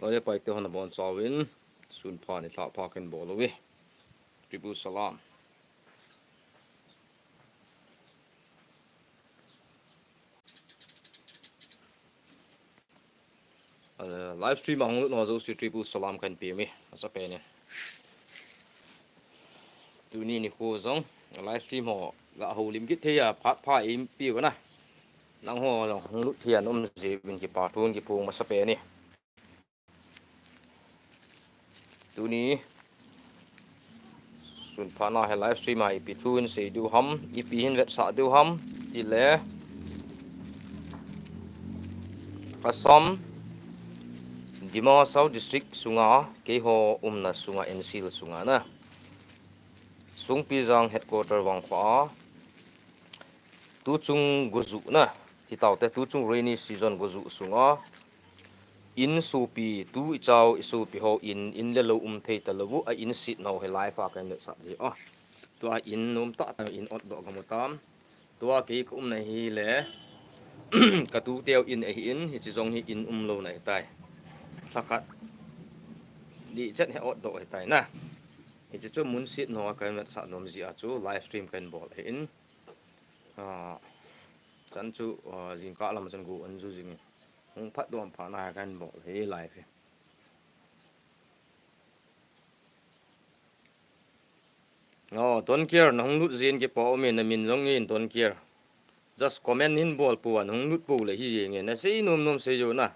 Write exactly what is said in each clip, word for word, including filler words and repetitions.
Oi, pai te hon bon chawin, sun pha ni thla pha ken bol uve. Triple salam. Eh, live stream a hung lut ho jouse triple salam kan pe mi. Asa pe ni. Tuni nikho jong live stream ho ga houlim kit thei a phat pha im pi ko na. Nangho jong hung lut thei a nom ji bin kipa thun kiphong masa pe ni. Tuni sun pha na he live stream a ipi thu in sei diu ham, ipi hin vetsah diu ham, ti le Assam, Dima Hasao District sunga, keiho umna sunga, N C L sunga na. Sungpijang headquarter vangkho a, tuchung gojuh na, ti tau te, tuchung rainy season gojuh sunga, in sopi, tu ichao isopi ho in, in le lou um thei talou u, a in sit nau he live a kan vetsah ji a. Tua in nom tah tah in ot doh ka mu tam. Tua kei ka umna hi le, ka tu teu in ahi in, hichi jong hi in um lou na hi tai. Lhakhat di chet he ot doh hi tai na. Hichi chu mun sit nau a kan vetsah nom ji a chu live stream kan bol ahi in. Ah, chan chu, ah, jingkah lam chan gu an ju jing. Hung phat dom pha na kan bol hi live hi. Oh, don't care, na hung lut jin kipa um e, na min jong in don't care. Just comment hin bol po, na hung lut po le hi jing e, na sei nom nom sei jo na.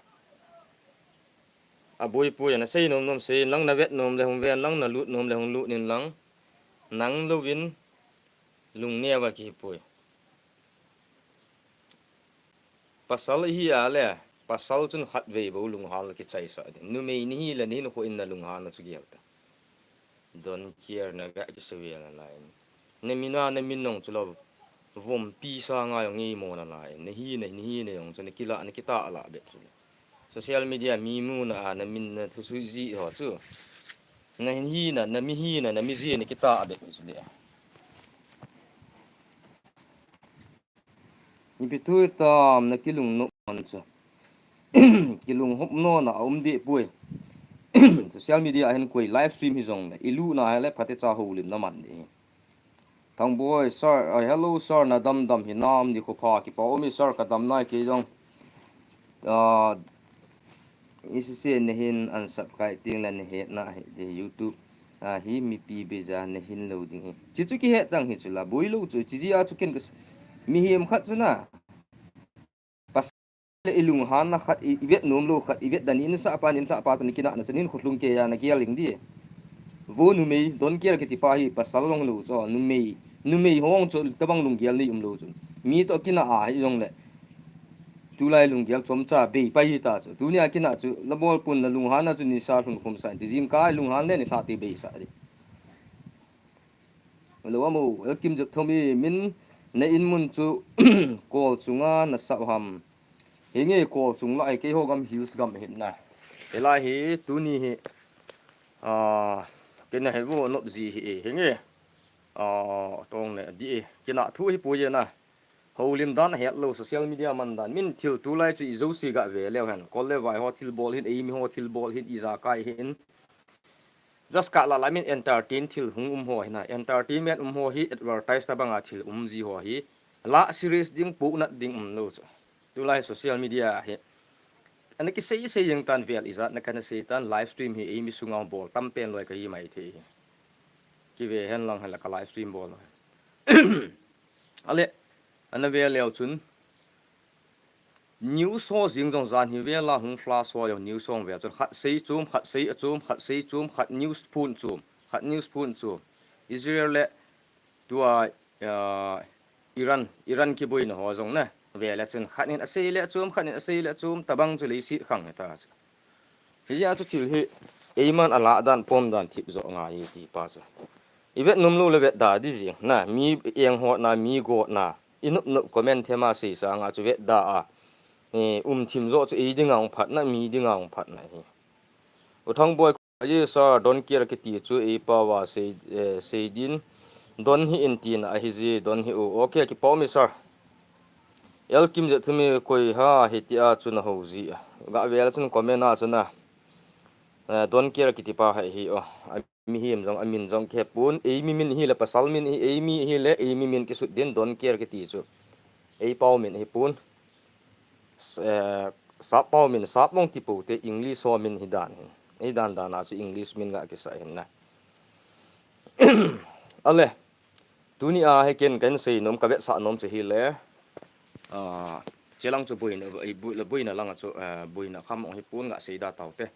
A boi poi, na sei nom nom sei, lang na vet nom le hung ven, lang na lut nom le hung lut nin lang. Nang louvin, lung neo a kipoi. Pasal hi a le, pasal chun khatvei bou lunghan la kichaisa ding. Numei ni hi le ni hin kho in na lunghan na chu gel ta. Don't care na ga kisa ve na lai. Na min a na min nong chu lo vompi sanga jong i mo na lai. Na hi na, na hi na jong chu na kila na kita la be chu. Social media mi mu na a na min na thu sui ji ho chu. Na hin hi na, na mi hi na, na mi ji na kita be chu le. Ipi thu tam na kilung nop man chu. Kilung hop nom na a um deh poi. Social media a hin koi live stream hi jong le, i lut na hi le phatecha houlim na man ding. Thangboi sir, ah, hello sir, na dam dam hi nam, ni kho pha kipa um e sir, ka dam nai kei jong. Ah, I C C na hin unsubscribe ding le na hetna hi ding YouTube. Ah, hi mipi beija na hin lou ding hi. Chi chu kihet tang hi chu la, boi lou chu, chi ji a chu ken ka s-, mihem khat chu na. Pasal le i lunghan na khat, i, i vet nom lou khat, i vet dan in sa pa, nin sa pa chu na kina na chu nin khutlung kei a na gel ling di. Vo numei, don't care kiti pa hi, pasal long lou chu, numei, numei hong chu, tabang lunggel nei um lou chu. Mi to kina a hi jong le. Tulai lunggel chomcha bei pai hi ta chu. Tunia kina chu la bol pon na lunghan na chu ni sa lhun khum sa ti jingkah lunghan le ni lha ti bei sa di. Lo amo, el kim jep thomi min na in mun chu kol chunga na sa ham. Hi nge kol chung lai keiho gam hills gam hin na. Hilai hi tuni hi, ah, kina he vo nop ji hi e. Hi nge, ah, tong le di e. Kina thu hi poi na. Houlim dan a het lou social media man dan. Min thil tulai chu i jouse ga ve leu hen. Kol le vai ho thil bol hin, eimi ho thil bol hin, ijakai hin. Just kah la la min entertain thil hung um ho hin a. Entertainment um ho hi advertise tabang a thil um ji ho hi. La serious ding, puhnat ding um lou chu. Tulai social media hi. Ana kisei sei jeng tan vel ijat na kana sei tan live stream hi eimi sunga bol tam pen loi ka hi mai thei hi. Kive hen lang hen la ka live stream bol. Ale, ana ve leu chun. News ho jing jong jan hi ve la hung flash ho jong news ho ve chun khat sei chum, khat sei a chum, khat sei chum, khat news phun chum, khat news phun chum. Israel le tua, ah, Iran, Iran kiboina ho jong na. Ve le chun khat in a sei le chum, khat in a sei le chum, tabang chu leiset khang hi ta chu. Hijeh a chu thil hi, eiman a lah dan, pom dan, thip jo ngai ti pa chu. I vet nom lou le vet da di jing. Na, mi eng hot na, mi got na. I nop nop comment thema sei sanga chu vet da a. Eh, um thim jo chu ei dinga hung phat na, mi dinga hung phat na hi. U Thangboi, yes sir, don't care kiti chu ei pa va sei, eh, sei din. Don hi in tin a hi ji, don hi u. Okay, kipa um e sir. El kim jep thomi koi ha, hiti a chu na ho ji a. Ga vel chun comment a chu na. Eh, Don Care kiti pa hi hi o. A mihem jong, amin jong kihepon. Eimi min hi le pasal min hi, eimi hi le, eimi min kisut din Don Care kiti chu. Eipau min hi pon. Eh, Sappau min, Sap mong ti pou te English ho min hi dan hin. Ei dan dan a chu English min ga kisa hin na. Ale. Tuni a hi ken kan sei nom, ka vetsah nom chu hi le. Ah, chelang chu buina, buina lang chu, eh, buina kham ong hi pon ga sei da tau te.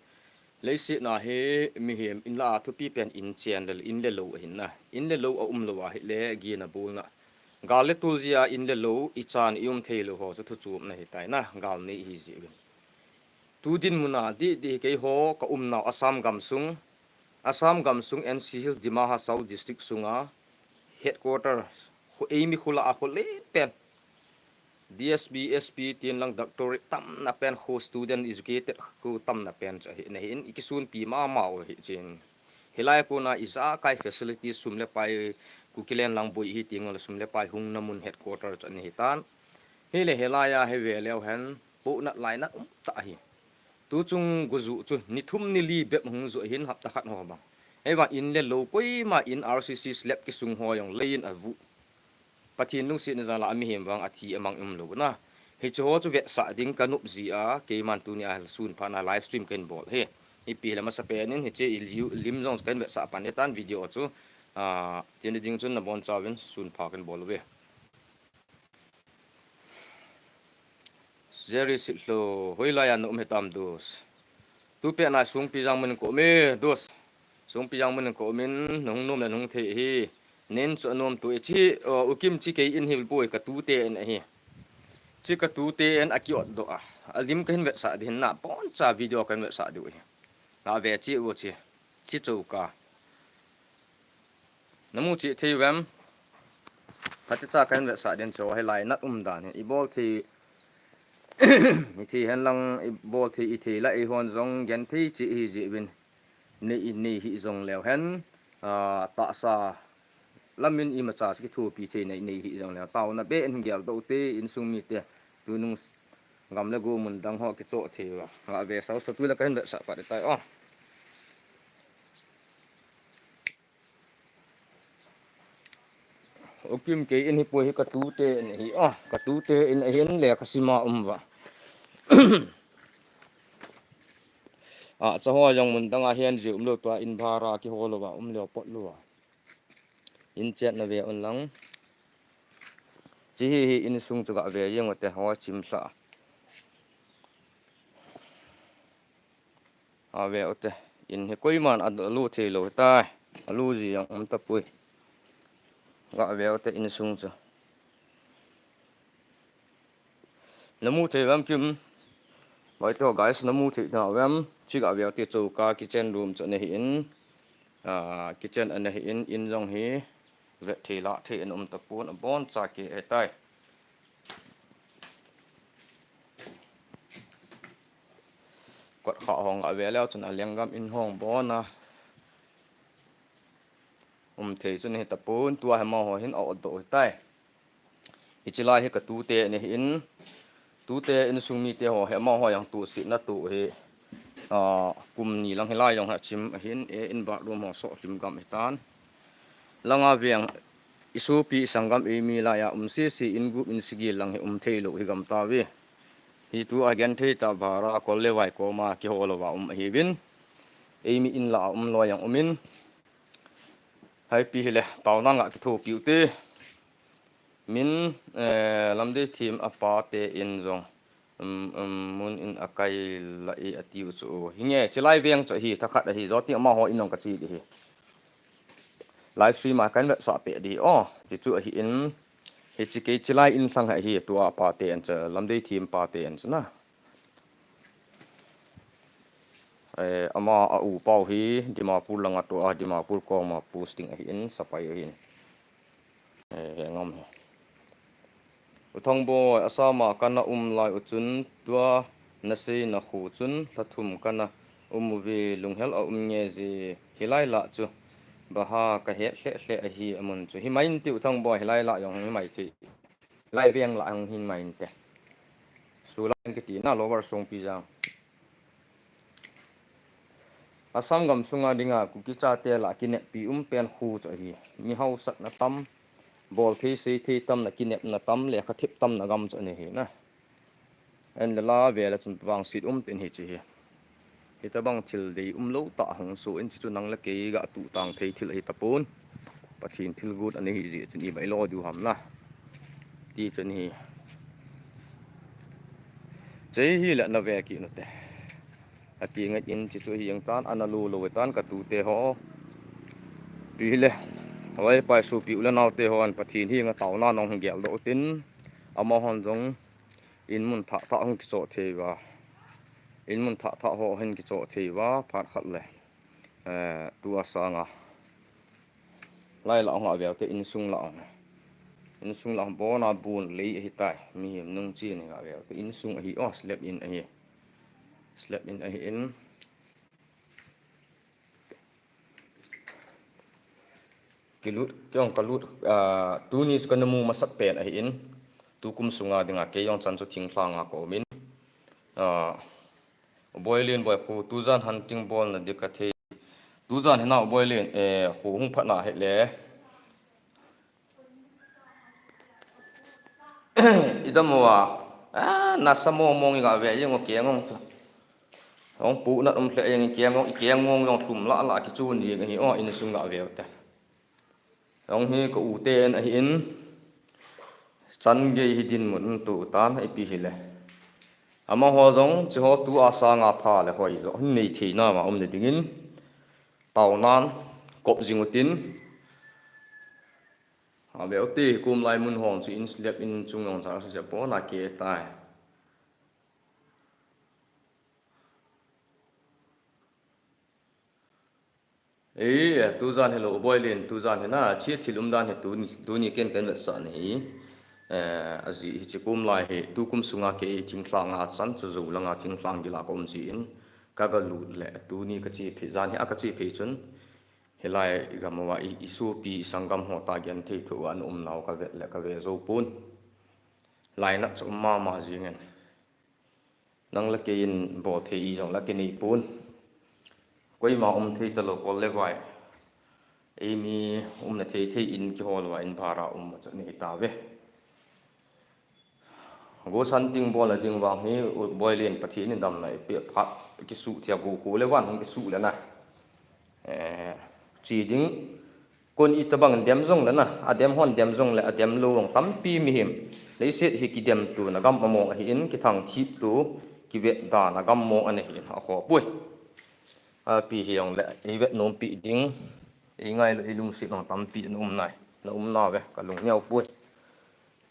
Leiset na hi mihem in la thupi pen in chen le in le lo ahin na. In le lo a um lo a hi le gina bulna. Gal le tul jia in le lo i chan i um thei lo ho chu thu chum na hi tai na. Gal nei hi ji win. Tu din muna di di kei ho ka um nau Assam gam sung. Assam gam sung N C Hills Dima Hasao district sunga headquarter khu eimi khula a khu le pen. D S B, S P tin lang doctorate tamna pen khu student educated khu tamna pen chu hi na hin i kisun pi ma ma u hi chin. Hilai kona i ja kai facility sum le pai Kukiland lang boi hi ting le sum le pai hung na mun headquarter chu ni hi tan. Hi le hilai a hi ve leu hen pu nat lai nat um ta hi. Tu chung gu ju chu ni thum ni li bep hung ju hin hapta khat ho bang. Hei bang in le lo koima in R C C slab kisung ho jong le in a vu. Pathen lungsetna jal a mihem vang a thi a mang um lo na. Hiche ho chu vetsah ding ka nop ji a, keiman tuni a sun pha na live stream kan bol hi. Ipi le masa pen in hiche i liu, lim jong kan vetsah pan e tan video chu. Ah, tin ding chun na bon chauvin sun pha kan bol ve. Jerry Sitlo, hoilai a na um hitam dos. Tu pe na sung pi jang mun ko me dos. Sung pi jang mun ko min nung num le nung thei hi. Nen chu anom tu e chi, o, ukim chi kei in hil boi ka tu te en ahi. Chi ka tu te en a ki ot do a. A lim ka hin vetsah di hin na bon cha video ka hin vetsah di u hi. Na ve chi u chi. Chi chou ka. Na mu chi thei vem. Hati cha ka hin vetsah di hin chu hi lai nat um dan hi. I bol thei mi thei hen lang i bol thei i thei la i hon jong gen thei chi hi ji vin. Nei, nei hi jong leu hen, ah, tahsa lamin imacha chu kithopi thei nei, nei hi jong leu. Taona be in gel do te, insung mite, tunung s-, gam le go mun dang ho kicho thei va. Nga ve sau sa tu le ka hin vetsah pat tai o. Ukim kei in hi poi hi ka tu te in hi, ah, ka tu te in hin le ka sima um va. Ah, cha ho jong mun dang a hian ji um lo tua in bhara kihol lo va, um lo pot lo va. In chet na ve un lang. Chi hi hi insung chu ga ve jeng u te ho chim sa. A ve u te. In hi koiman a lu thei lo tai. A lu ji jong um ta pui. Ga ve u te insung chu. Na mu thei vem kim? Bai to guys, na mu thei na vem? Chi ga ve u te chu ka kitchen room chu na hi in. Ah, kitchen ana hi in, in jong hi vet thei la thei in um ta pun a bon cha ki e tai. Kot kha hong a ve leu chun a lenggam in hong bon a. Um thei chun hi ta pun tua hi ma ho hin a ot do hi tai. Hichi lai hi ka tu te ni hin, tu te insung mite ho hi, amaho jong tu sina tu hi, ah, kum ni lang hi lai jong hi chim hin e in bathroom ho so hlim gam hi tan. Langa veng i sopi i sanggam eimi lai a um sisi in gup in sigil lang hi um thei lo hi gam ta ve. Hi tu a gen thei ta bara kol le vai koma kihol lo va um ahi vin. Eimi in la um lo jong um in. Haipi hile, taona nga kithopi u te. Min, eh, Lamdei thim a pa te in jong, um, um, mun in a kai la i a tiu chu. Hinge, chilai veng chu hi, thakhat ahi, joti amaho in jong ka chi di hi. Live stream a kan vetsah pe di, oh, chi chu ahi in, hi chi kei chilai in sang ahi, tua pa te in chu, Lamdei thim pa te in chu na. Eh, ama a u pau hi Dimapur langa tua, Dimapur koma posting ahi in, sapai ahi in. Eh, he ngam he. U Thang Boi, Assam a kana um lai u chun tua na sei na khu chun hla thum kana um u ve lunghel a um nge je hilai la chu. Baha ka het hle hle ahi a mun chu. Hi mai in ti U Thang Boi hilai la jong hi mai ti. Lai veng la hung hin mai in te. Su la in kiti na Lower Songpi jang. Assam gam sunga dinga Kuki chate lah kineppi um pen khu chu ahi. Mi hausatna tam, bol thei sei thei tamna, kinepna tam, lekha thep tamna gam chu ani hi na. En le la vela chun vangset um tin hi chi hi. Hitabang thil dei um lou tah hung so in chi chu nang le kei ga tu tang thei thil ahi tapon. Pathen thil gut ani hi ji chun i mai lo diu ham na. Ti chun hi. Chei hi le na ve ki nu te. Ati ngai in chi chu hi ang tan ana lu lo tan ka tu te ho. Pi le. Hoi pai su pi u le nau te ho an Pathen hi nga tau na nong gel do tin. Ama hon jong in mun thah thah hung kicho thei va. In mun thah thah ho hin kicho thei va phat khat le. Eh, tu a sanga. Lai la nga veu te in sung la nga. In sung la bona bun lei ahi tai. Mi him nung chi ni nga veu te in sung ahi o slap in ahi. Slap in ahi in. Kilut, kei jong kalut, ah, tuni chu kana mu masat pen ahi in. Tukum sunga dinga kei jong chan chu thingthlanga ka um in. Ah, Boilin boi khu tujan hunting bol na di ka thei. Tujan hina Boilin, eh, khu hung phat na he le. Idam wa, ah, nasa mo mong i ga ve jeng o keng ong chu. Hong pu na um hle jeng i keng ong, i keng ong jong thum la la ki chun jeng hi o in sung ga ve te. Hong hi ka u ten ahi in, chan gei hi din mun tu tan ipi hi le. Ama ho jong chi ho tu a sanga pha le hoi jo, hin nei thei na ma um le dingin, tau nan, kop jing utin, A ve u te, kum lai mun hong chu in slap in chung jong cha se po na ke tai. Ei, tujan hi lo, Boilin, tujan hi na, chi thil um dan hi tu, tuni ken ken vetsah ni hi. Eh, aji hi chi kum lai hi, tukum sunga kei thingthlanga chan chu jo langa thingthlang gila ka um ji in, ka ga lut le, tuni ka chi phi jan hi, a ka chi phi chun, Hilai gam uva i, i sopi, i sanggam ho ta genthei thu an um nau ka vet le ka ve jou pon. Lainat chu um mama jingin. Nang le kei in bol thei i jong la kinei pon. Koima um thei talou kol le vai. Eimi umna thei thei in kihol uva in bhara um chu nei ta ve. Ghost hunting bol na ding vang hi, Boilin Pathen in damna i pe phat kisuh thei a, go khu le van hung kisuh le na. Eh, chi ding, kon i tabang dem jong le na, a dem hon dem jong le, a dem lou jong tampi mihem. Leiset hi kidem tu na gam among ahi in, kithang thip tu, kivet da na gam mong ana hi in, a kho pui. A pi hi jong le, i vet nom pi ding, i ngai lo i lungset jong tampi na um nai, na um na ve, ka lung neo pui.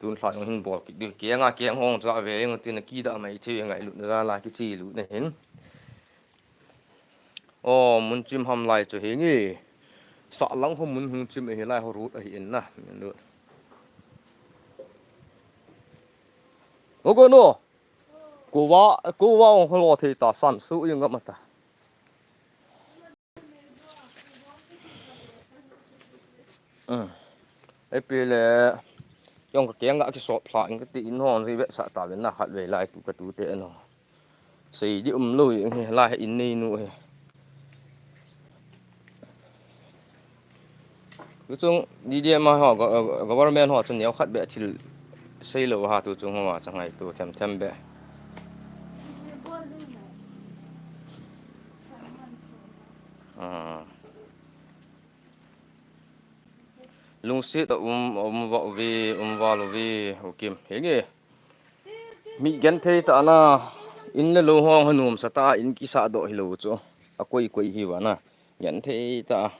Tun thla jong hin bol kit ding. Kiang a kiang hong cha ve jeng tin a kida mai che ngai lut na la kichi lut na hin. O, mun chim ham lai chu hi nge. Sa lang ho mun hung chim hi lai ho rut ahi in na. Min lut. O go no. Kuva, kuva ong ho lo thei ta san su yung ga mata. Ei pi le, yong ka keng ga kisop thla in ka ti in hon ji vetsah ta ven na khat ve lai tu ka tu te no. Sei di um lo hi la he in nei nu he. Tu chung di di ma ho, go-, government ho chung neo khat be thil sei lo ha tu chung ho ma changai tu them them be. Ah. Lungset a um, um va uve, um val uve, u Kim. Henge. Mi genthei ta na, in le lo hong hanum sa ta, in kisa do hi lo chu. A koi koi hi va na. Genthei ta.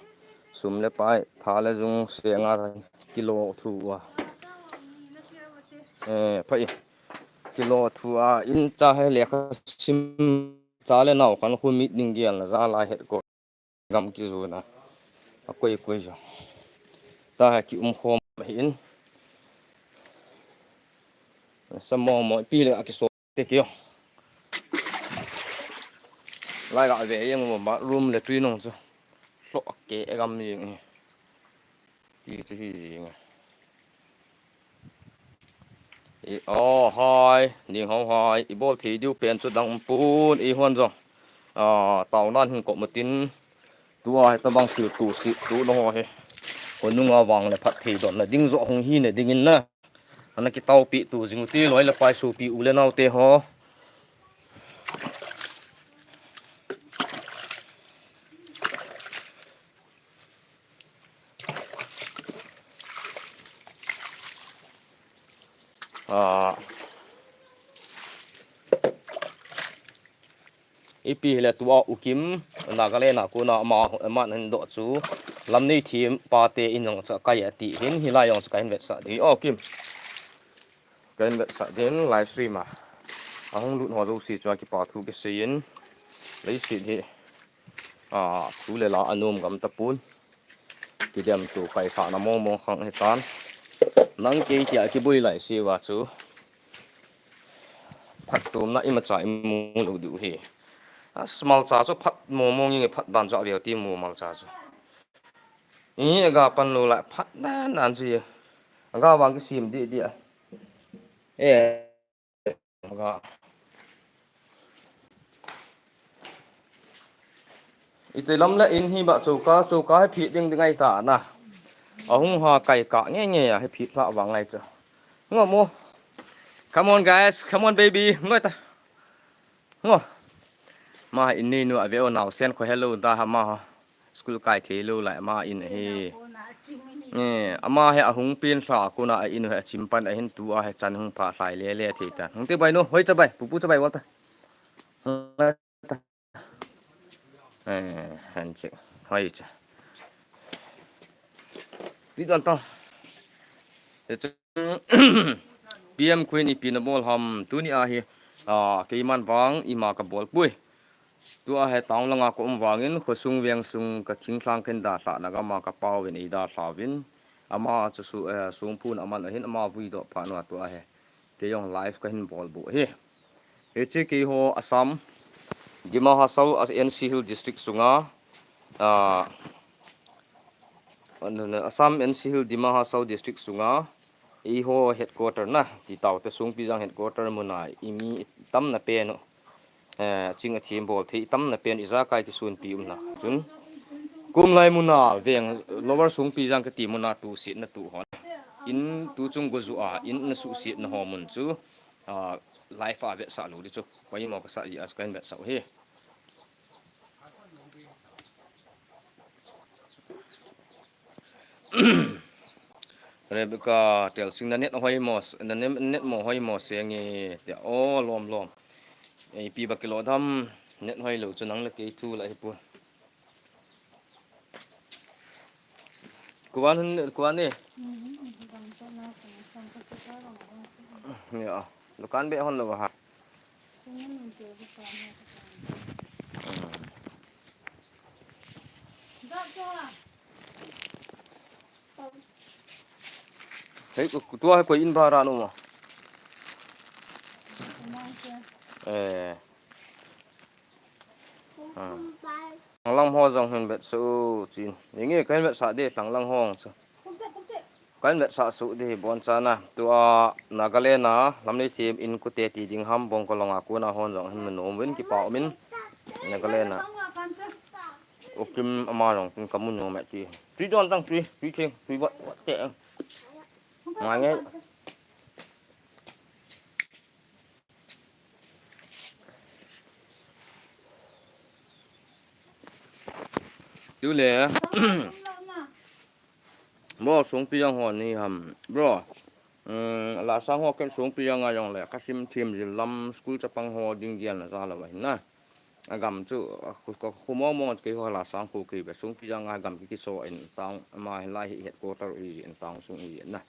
Sum le pai, tha le jung, senga kilo thu a. Eh, pai. Kilo thu a, in cha he le kha sim cha le nau khan khu mit ding gel na za lai het ko. Gam kizuna. A koi koi jo. Ta ha ki um khom hi in. Sa mo mo pi le a kiso te kio. Lai ga ve yeng mo ma room le tui nong chu. Lo ke e gam ni. Ti chu hi jing. I, o, hai, ning ho hai, i bol thei diu pen chu dang um pon, i hon jong. a, taonan hin kop matin, tua hitabang thil tusit tu na ho hi, khonunga vang le phatthei donna ding joh hung hina dingin na, ana kitaopeh tu jing ute loi le pai sopi u le naote ho. A, ipi hile tua u Kim, Nagaland a kona ama, aman ahin doh chu, Lamneithem pate in jong chu akai ati hin, hilai jong chu kahin vetsah ding. O Kim, kahin vetsah ding live stream a ahung lut ho jouse chunga kipa thu kiseiyin, leiset hi, a, thu le la anom gam tapon, kidemto kailhahna mong mong khang hitan. Nang kei tia kiboi lai seuva chu phatchomna imacha imu lou diu hi. A, malcha chu phat mong mong inge, phat dan chu aveu ti mu malcha chu. I, aga pan lou lai phat dan dan chu. Aga vang kisem deh deh a. E, aga. Ite lam le in hi ba choka, choka hi phi ding ding ahi ta na. Ahung ha kai ka nge nge a hi phi hla vang ngai chu. Ngo mo. Come on guys, come on baby. Ngoi ta. Ngo. Ma in ni nu ave o naosen kho hello da ha ma ha. School kai thei lou lai ama in ahi. Kona a chim ahi. Eh, ama hi ahung pen lha kona a in hi achim pan ahin tua hi chan hung pha lhai le le thei ta. Hung te bai no, hoi cha bai, pupu cha bai wal ta. Eh, han che. Hoi cha. Ti dan ta. Te chu P M Queen ipi na bol ham tuni a hi, a, keiman vang ima ka bol pui. Tua hi town langa ka um vangin, khosung vengsung ka thinglhang ken dalhahna gama ka pauvin ei dalhauvin. Ama chu su, eh, sungphun aman ahin ama vui doh phat nua tua hi. Kei jong live ka hin bol bu hi. Hiche keiho Assam, Dima Hasao, N C Hill District sunga, a, Assam N C Hill Dima Hasao District sunga, eiho headquarter na, ti tao te Songpijang headquarter muna, i mi tamna pen u. Eh, ching a thim bol thei tamna pen ijakai kisunpi umna. Chun, kum lai muna, veng Lower Songpijang kati muna tusetna tu hon. In tu chung go ju a, in na suhsetna ho mun chu, a, live a vetsah lou di chu. Koi mo ka sa i as ka hin vetsah u hi. Rebecca Telsing na net hoi mo, na net, net mo hoi mo se nge tia o lom lom. Ei pi ba kilo dam net hoi lou chu nang le kei thu la hi pu. Kuan hun, kuan ni. Ya, dukan be hon lou ha. Hei, ku, tua hei koi in bara no ma. Eh. Ah. Lang ho jong hin vetsah u chin. Inge kahin vetsah de lang ho chu. Kahin vetsah suh di hi bon chana. Tua Nagaland a Lamneithem in kute ti ding ham bong ko longa kuna hon jong hin nom vin kipa umin. Nagaland a. U Kim ama jong tin kamu nom e ti. Ti don tang ti, ti theng, ti vat, vat te. Ngai ngai. Tule. Bro, Songpijang ho ni ham. Bro. Um, la sang ho ken Songpijang a jong le. Kasim thim jil lam school chapang ho ding gial na za la vai na. Agam chu, a khu, khu, khu mo mo kei ho la sang khu kei be Songpijang a gam ki kiso in tang ama hi lai hi headquarter i in tang sung i na.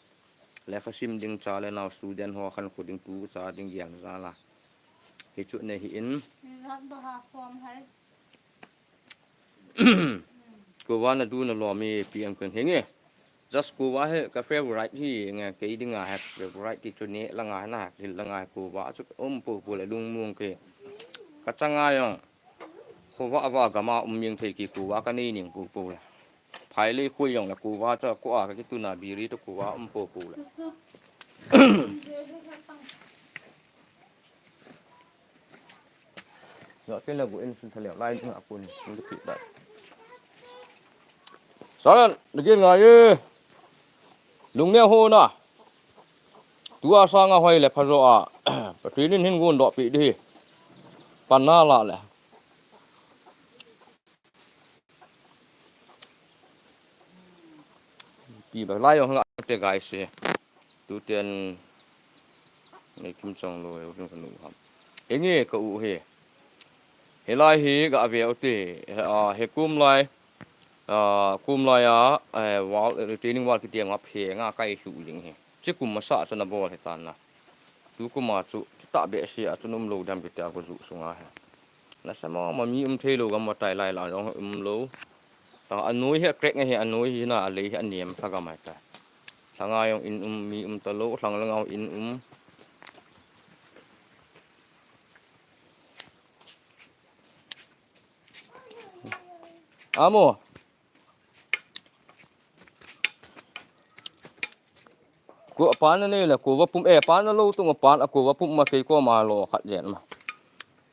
Lekha sim ding cha le nao student ho khan khu ding tu cha ding gial za la. Hi chu ne hi in. Ni rat ba ha som hai. Kuva na du na lo mi P M Queen hi nge. Just kuva hi ka favorite hi nge kei dinga hi favorite ti chu ne langa na thil langa kuva chu um pu pu le lung mung ke. Ka changa jong. Kuva va gama um ming thei ki kuva ka nei ning pu pu le. Phai le khu jong le kuva chu ko a ka ki tuna biri to kuva um pu pu le. Lo tin le bu in sun thale lai ding a kun. Ni ki da. Saran, ni ki ngai e. Lung ne ho na. Tua sanga hoi le phajo a. Patinin hin gun do pi di. Pan na la le. Pi ba lai ong la te gai se. Tu ten ni kim chong lo e u ka nu ham. He nge ka u he. He lai hi ga ve u te. A he kum lai. A kum lai a wall retaining wall ki tiang a phe nga kai hlu ling he. Chi kum ma sa sa na bol he tan na. Tu kum a chu ta be se a chu num lo dam ki ta ko zu sunga he. Na sa ma ma mi um thei lo gam ma tai lai la jong um lo. Ta a noi he crack nge he a noi hi na a lei he a niam sa gam ai ta. Lhanga jong in um mi um ta lo lhang langa in um. Amo. Ko apan na nei le ko va pum e pan na lo tung apan a ko va pum ma kei ko ma lo khat jen ma.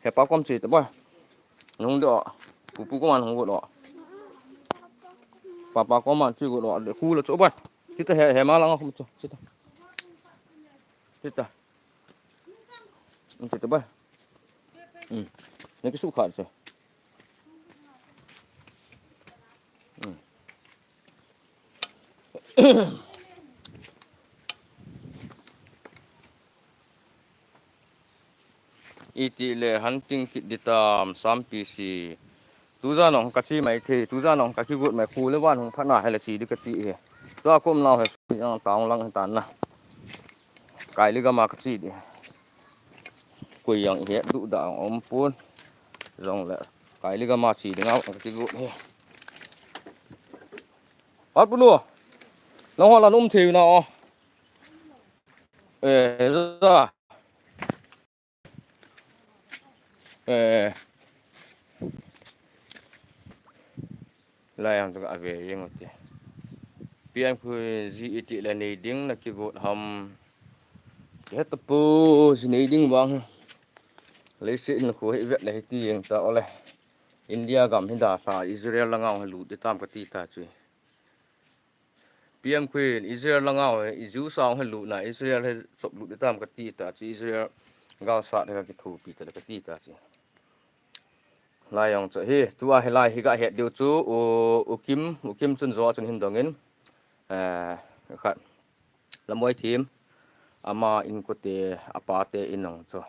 He pa kom chi ta ba. Nung do. Pu pu ko man hung do. Pa pa ko man chi do. De ku la cho ba. Chi ta he he ma la nga kom cho. Chi ta. Chi ta. Chi ta ba. Hmm. Ni ki su khat cho. Hmm. Iti le hunting kit ditam sam P C. Tujan ong ka chi mai thei, tujan ong ka kigot mai khu le van hung phat na he le chi di ka ti he. Tua kom nau he su yang taung lang he tan na. Kai li gama ka chi di. Koi yang he du da ong om pun. Jong le kai li gama chi di ngau ka kigot he. Pat punu. Nang ho la num thei na o. Eh, za. Eh. Lai ang tu ka ave jeng u te. Pian khu ji iti le nei ding na kigot ham. Ke ta pu ji nei ding bang. Leiset in khu he vet le he ti jeng ta ole. India gam hi da sa Israel langa he lut ditam ka ti ta chu. P M Queen, Israel langa he, i Jews a he lut na, Israel he chop lut ditam ka ti ta chu, Israel gal sat he ka kithopi ta le ka ti ta chu. Lai jong chu hi, tua hi lai hi ka het diu chu, u, u Kim, u Kim chun jo chun hin dongin, eh, khat, Lamoi thim, ama inkote, apate in jong chu,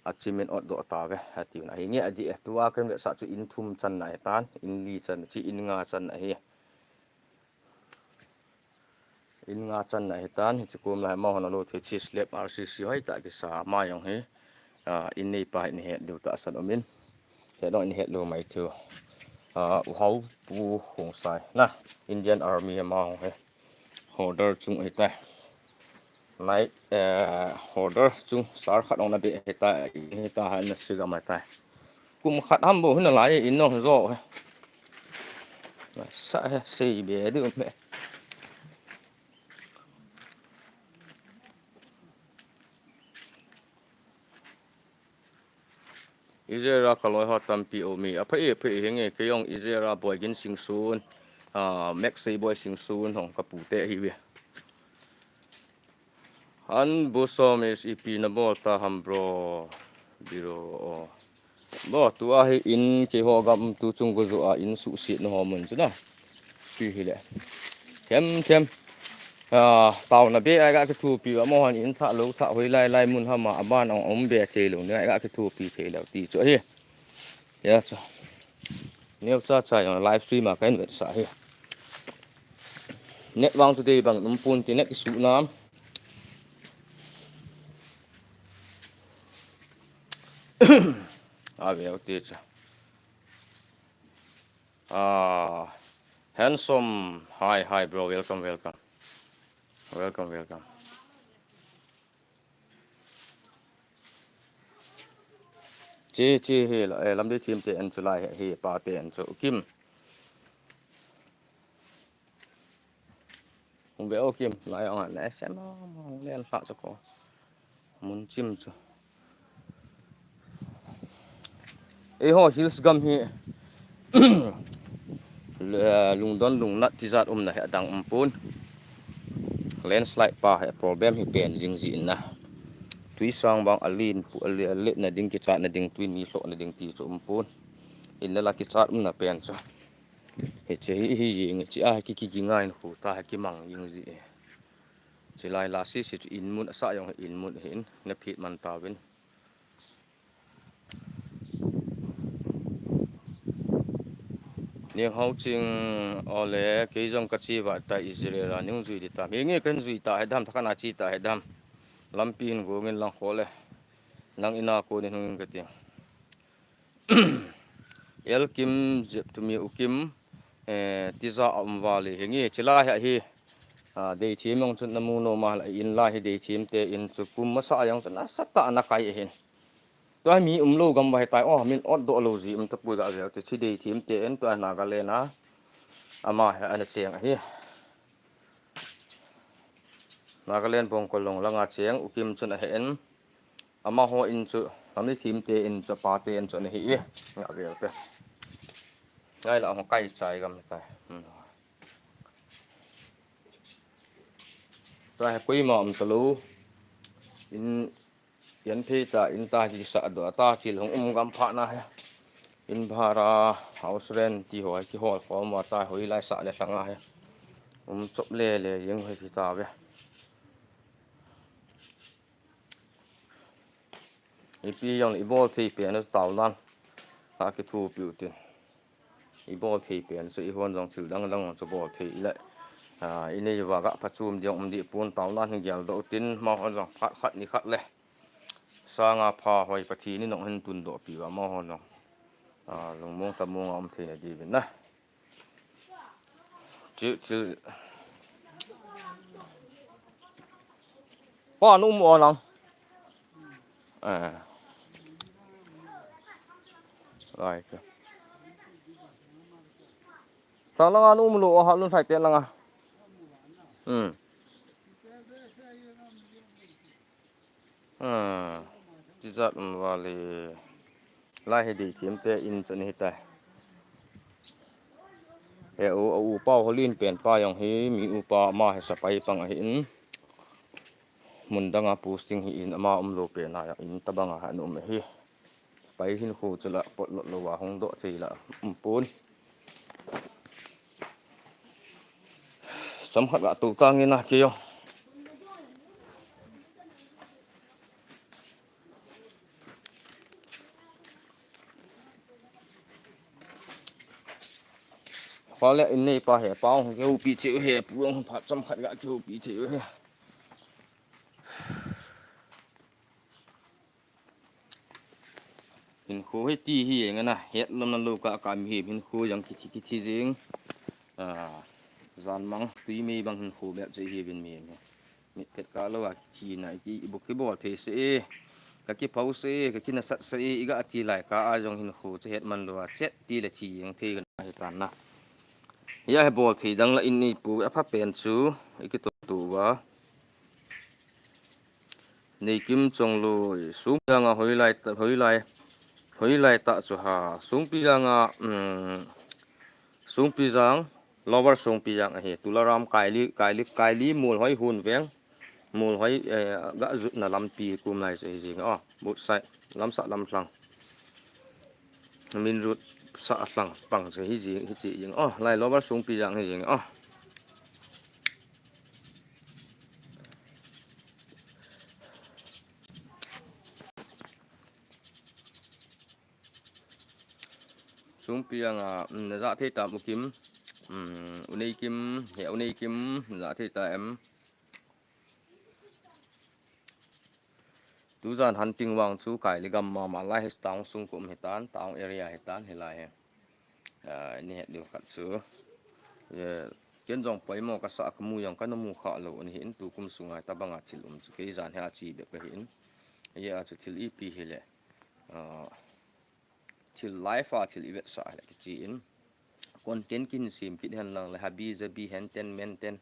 a chimin ot doh ta ve, a ti na hi nge a di, tua kan ve sa chu in thum chan na hi tan, in li chan, chi in nga chan na hi. In nga chan na hi tan, hichi kum lai ma hon a lo thei chi slab R C C hoi ta kisa ma jong hi, ah, in nei pa hi ni het diu ta san um in. He dong in het lo mai thei u. Ah, u hau pu hung sai na, Indian Army ma hung he. Order chung hi ta. Nai, eh, order chung sar khat ong na be hi ta, hi ta ha na siga mai ta. Kum khat ham bo hina lai in nong jo he. Sa he sei be du me. Israel a ka loi ho tampi um e. A phai, a phai hi nge kei jong Israel a Boigin Singson, ah, Max Seiboi Singson hong ka pu te hi ve. An bu som is ipi na bol ta ham bro. Biro o. Bo, tua hi in keiho gam tu chung go jo a in suhset na ho mun chu na. Pi hi le. Them, them. Ah, tao na be ai ga kithopi va mo han in tha lo tha hoi lai lai mun hama aban ong um be thei lo ni ai ga kithopi thei lo ti chu hi. Ya chu. Neo cha cha jong live stream a ka in vet sa hi. Net vang today bang num pun ti net ki su nam. A ve u ti cha. Ah, handsome. Hi, hi, bro. Welcome, welcome. Welcome, welcome. Chi, chi, hi, la, eh, lam di thim te an chu lai, hi, pa te an chu. Kim. Hung ve o Kim, lai ang an, eh, sem, hung len hla chu ko. Mun chim chu. Eiho hills gam hi lungdon lungnat tijat umna hi adang umpon. Landslide pa hi problem hi pen jing jin na. Tui sang bang alen pu, ale, aletna ding, kichatna ding, tui ni lhohna ding ti chu umpon. Inla la kichat umna pen chu. Hiche hi, hi jing, hiche a hi ki, ki, kingai in khu ta hi kimang jing ji. Chilai la si si chu inmun asa jong hi inmun hin, na phit man tauvin. Ning hau ching ole, kei jong ka chi va ta Israel a ning jui di ta. Mi nge kan jui ta he dam, thakana chi ta he dam. Lampi hin gongin lang khole. Nang ina konin hungin ka ti. El Kim, Jep Tumi U Kim, eh, tija a um vale hingi, chila hi, hi, ah, dei thim jong chun na mu nom a la in la hi dei thim te in chu kum masa jong chun asa ta na kai hin. Tua mi um lo gam va hi tai, oh, min ot doh lo ji um ta pui ga vel te chi dei thim te in tua Nagaland a. Ama hi ana cheng hi. Nagaland Bongkolong langa cheng U Kim chun ahe in. Amaho in chu, ami thim te in chu, pa te in chu ana hi e. Nga vel te. Ngai la ho kai chai gam tai. Hmm. Tua hi koima um ta lo. In, yan phei ta, in ta hi sa do ta, chil hung um gam pha na he. In bhara, house rent ti ho, ki hol khom wa ta, hoi lai sa le langa he. Um chop le le, jing hoi si ta ve. Ipi jong le i bol thei pen u tao nan. Ha ki thu piu tin. I bol thei pen chu i hon jong thil dang dang chu bol thei i le. Ah, i nei va ga pha chum diang um di pun tao nan hin gel do tin ma hon jong phat khat ni khat le. Sanga pha hoi Pathen in nong hin tun do pi va ma hon jong. Ah, lungmong thamong a um thei na di vin na. Chu, chu. Pa nu mo lang. Eh. Lai ka. Sa langa nu mo lo ha lun sai te langa. Hmm. Hmm. Tijat um vale. Lai hi dei thim te in chan hi tai. He u, u pa holin pen pa jong hi mi upa ma hi sapai pang ahi in. Mun danga posting hi in ama um lo pen a in tabang a ha um hi. Pai hin khu chu la pot lot lo wa hung do thei la um pun. Cham khat ga tu tang in a kei o. Khole in nei pa he pa hung kihoupi thei u he pu hung phat cham khat ga kihoupi thei u he. Hinkho hi ti hi jeng ana, het lom na lo ka ka mi hi hinkho jang kithi kithi jing. Ah, jan mang tui mei bang hinkho bep che hi vin mi hi. Mi phet ka lo a kithi na ki i buk ki bol thei se e. Ka ki pau se e, ka ki nasat se e, i ga ti lai ka a jong hinkho che het man lo a chet ti le thi jeng thei ka na hi tan na. Hia hi bol thei dang la in nei pu a pha pen chu i ki to tu va. Nei Kim Chongloi, Sungpi janga hoilai ta, hoilai, hoilai ta chu ha. Sungpi janga, um, Sungpi jang, Lower Sungpi jang ahi. Tularam Kaili, Kaili, Kaili Mulhoi Hun Veng. Mulhoi, eh, ga jutna lampi kum lai chu hi jing. Oh, both side, lamsah lamlhang. Min rut sa lhang pang chu hi jing, hi chi jing. Oh, lai Lower Sungpi jang hi jing. Oh. Sungpi janga, um, na ja thei tam U Kim, um, U Nei Kim, he U Nei Kim, na ja thei ta em. Tujan hunting vang chu Kaili gam mama lai hi town sung kum hi tan, town area hi tan hi lai hi. Ah, ni het diu khat chu. Eh, ken jong poimo ka sa ka mu jong ka na mu kha lo ni hin tu kum sunga tabanga thil um chu kei jan hi a chi bep ka hin. Ye a chu thil ipi hi le. Ah, thil life a thil i vetsah le kichi in. Content kin sim kit hen lang le habi jabi hen ten men ten.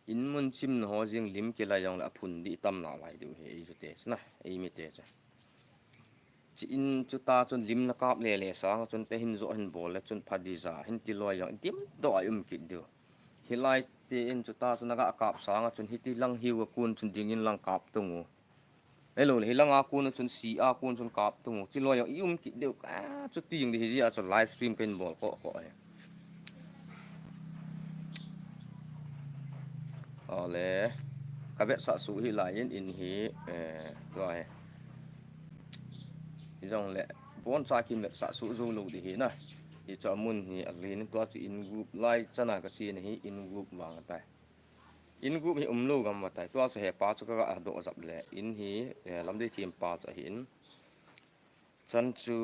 In mun chim na ho jing lim kilai jong le a phun di tam na lai diu he ei ju te chu na, ei mi te chu. Chi in chuta chun lim na kap lele sanga chun te hin jo hin bol le chun pha dija hin ti loi jong dim doh a um kit diu. Hilai te in chuta chun aga kap sanga chun hiti lang hiu a kun chun ding in lang kap tung u. Hello, hilang a kun chun si a kun chun kap tung u. Ti loi jong i um kit diu ka chu ti jing di hi jia chu live stream ken bol ko ko he. Ole, ka vetsah suh hi lai in, in hi, eh, tua hi. Hi jong le, bon cha kin vetsah suh zo lo di hi na. Hi chu a mun hi a lin tua chu in group lai chana ka chi na hi in group vang tai. In group hi um lo gam va tai. Tua chu he pa chu ka ga do zap le. In hi, eh, lam dei thim pa chu hi in. Chan chu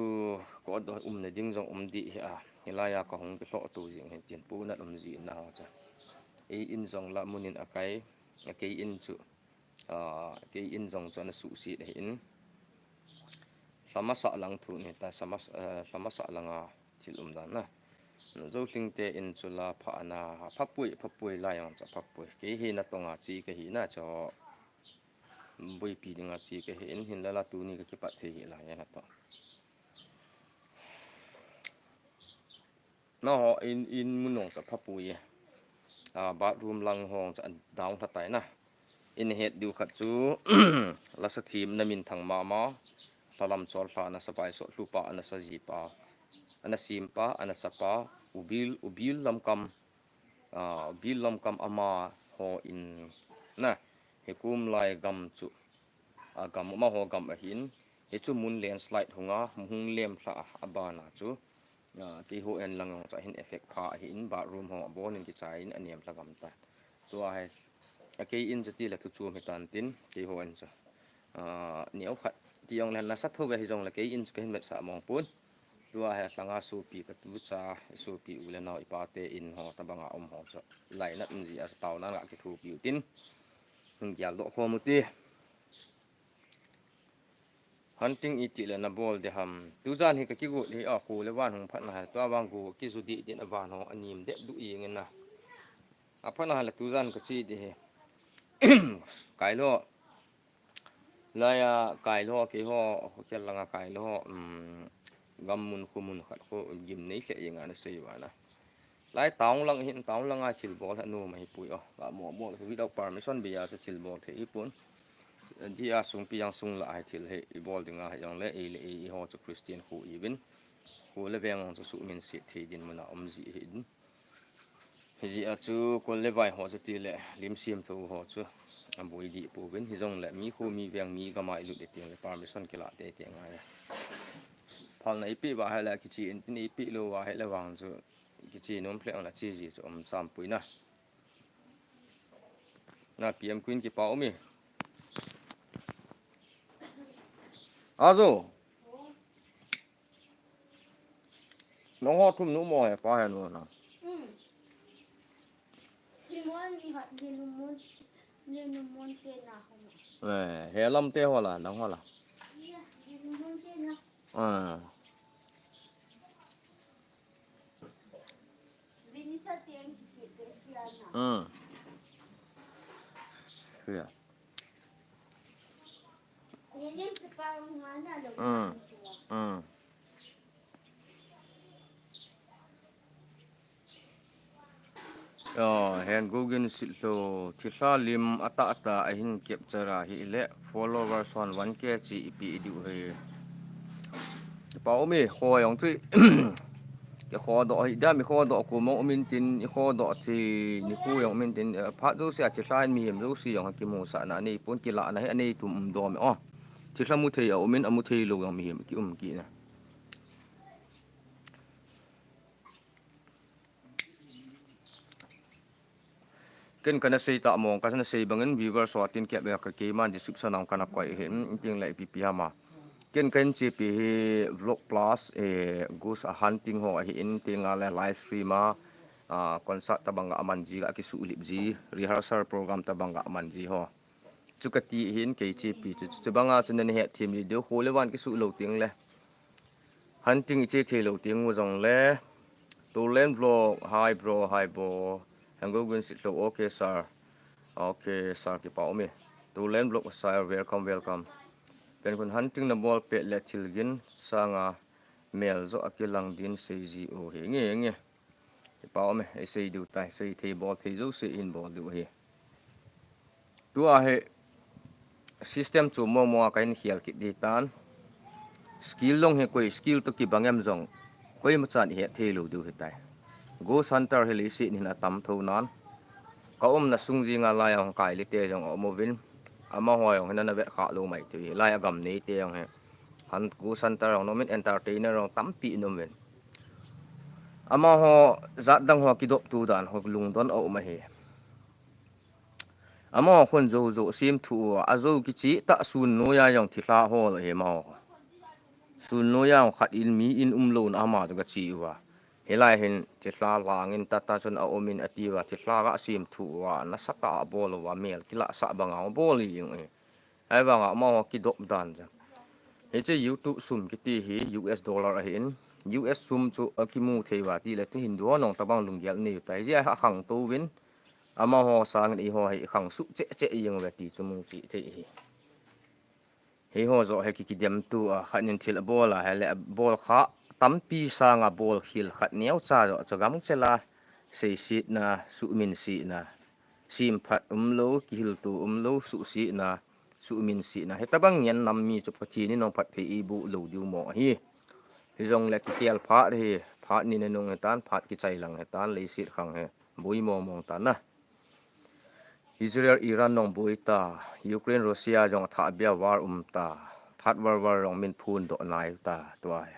ko do um na ding jong um di hi a. Hilai a ka hung ki hloh tu jing hin tin pu na um ji na ho cha. Ei in jong la mun in a kai, a kei in chu. A, kei in jong chu ana suh si de hin. Hlama sa lang thu ni ta sama, eh, hlama sa lang a thil um dan na. Zo hling te in chu la pha ana, pha pui, pha pui lai jong cha pha pui. Kei hi na tong a chi ka hi na cho. Buipi ding a chi ka hi in hin la la tu ni ka kipat thei hi lai na to. Na ho in, in mun nong cha pha pui e. A, bathroom lang hong cha down tha tai na. In het diu khat chu, lasa thim na min thang mama, hlalam chol hla na sa pai so, hlupa ana sa ji pa, ana sim pa, ana sa pa, ubil, ubil lam kam, a, ubil lam kam ama ho in, na, he kum lai gam chu, a, gam ama ho gam a hin, he chu mun landslide hunga, hung lem hla a, a bana chu, a, kei ho en lang jong cha hin effect pha a hin, bathroom ho a bon in kichai in, a nem hla gam ta. Tua he, a kei in chu ti le thu chu mi tan tin, kei ho en chu. A, neo khat, ti jong le nasa tho ve hi jong le kei in chu ka hin vetsah mong pun. Tua he, hlanga supi ka tu cha, supi u le nau i pa te in ho, ta banga um ho chu. Lai nat in ji a tau na nga ki thu piu tin. Hung gial do kho mu ti. Hunting i ti le na bol de ham. Tu jan hi ka ki gu hi a ku le van hung phat na ha. Tua van gu ki zu di din a van ho a nim de du i ngen na. A phat na ha le tu jan ka chi di hi. Kai lo. Lai a kai lo ke ho, ho kel langa kai lo. Um, gam mun khu mun khat khu gim nei khe i nga na sei va na. Lai town lang hin, town langa thil bol ha nu ma hi pui o. Ka mo mo without permission bia chu thil bol thei hi pun. Dia sung pi jang sung la hai thil hi i bol dinga hi jong le i le i, i ho chu Christian khu i vin. Khu le veng jong chu su min si thei din muna um ji hi din. Hi ji a chu kol le vai ho chu ti le lim sim tho ho chu. A bui di pu vin hi jong le mi khu mi veng mi gama i lut de tiang le permission kila te te ngai. Phal na i pi va hai le kichi in tin i pi lo va hai le vang chu. Kichi nom ple ang la chi ji chu um sam pui na. Na P M Queen kipa um e. Ajo. Nong ho thum nu mo he pa he nu na. Mm. Simon ni ha, ni nu mon, ni nu mon te na ho na. Eh, he lam te ho la, nang ho la. Ya, ni nu mon te na. Ah. Vinisa tiang kiti pe siana. Hmm. Ya. Nilin sepa ngana lo. Hmm. Hmm. Yo, hen Google sit lo, thilha lim ata ata ahin capture a hi le followers hon one K chi ipi i diu hi. Pa umi kho jong chu ke kho do hi dam i kho do ku mo umin tin i kho do thi ni ku jong umin tin, eh, phat jouse a thilha in mihem jouse jong kimusah na nei pon kila na hi anei tum um dom o. Thilha mu thei a umin a mu thei lo jong mihem ki um ki na. Ken kana sei ta mong, kana sei bangin viewers ho tin kep ka keiman description ang kana koi hin, ting le ipi pi hama. Ken kan chi pi hi vlog plus, eh, ghost hunting ho hi in ting le live stream a, ah, concert tabang ga man ji ga kisu lip ji, rehearsal program tabang ga man ji ho. Chu kati hin kei chi pi chu, chu banga chu nani het thim ji diu, khu le van kisu lo ting le. Hunting i che thei lo ting u jong le. Tulen vlog, hi bro, hi bro. Hango gun sit lo, okay sir. Okay sir, kipa umi. Tulen vlog sir, welcome, welcome. Ken khun hunting na bol pet le thil gin sanga mel jo a kilang din sei ji u hi nge nge. Hi pa um e, i sei diu tai, sei thei bol thei jo sei in bol diu hi. Tua hi system chu mo mo a ka in khial kit di tan. Skill long hi koi skill to kibang em jong koi ma chan i het thei lo diu hi tai. Ghost hunter hi leiset hin a tam tho nan. Ka umna sung jinga lai a hung kai lite jong a um uvin. Amaho jong hin ana vet kha lo mai thei hi. Lai a gam neite jong hi. Han ghost hunter jong nomin entertainer jong tampi nomin. Amaho jat dang ho kidop tu dan ho lungdon a um ahi. Amaho khun jo jo sim thu uva, a jo kichi ta sun noiya jong thilha hol ahi amaho. Sun noiya jong khat in mi in um lo na ama chu ka chi uva. Hilai hin thilha langin tata chun a um in a ti uva, thilha ga sim thu uva, nasa ta a bol uva, mel kila sa banga bol i ing e. Ahivanga amaho kidop dan jang. Hiche YouTube sum kiti hi U S dollar ahin, U S sum chu a kimu thei uva ti le ti hin duha nong tabang lunggel nei u tai. Hijeh a khang to uvin, amaho sangin eiho hi khang suh cheh cheh jeng uve ti chu mu chi thei hi. Hiho jo hi ki kidem tu a khat in thil a bol a, hele a bol kha tampi sanga bol khil khat neo cha jo chu gam chela sei sit na, suh min sit na, sim phat um lo, kihil tu um lo, suh sit na, suh min sit na. Hitabang ngen nam mi chu Pathen in nong phat thei i bu lo diu mo hi. Hijong le kikhel phat hi, phat ni ne nung hitan, phat kichai lang hitan, leiset khang hi, bui mo mong tan na. Israel, Iran nong bui ta, Ukraine, Russia jong a thah bia war um ta, third world war jong min phun doh nai ta, tua hi.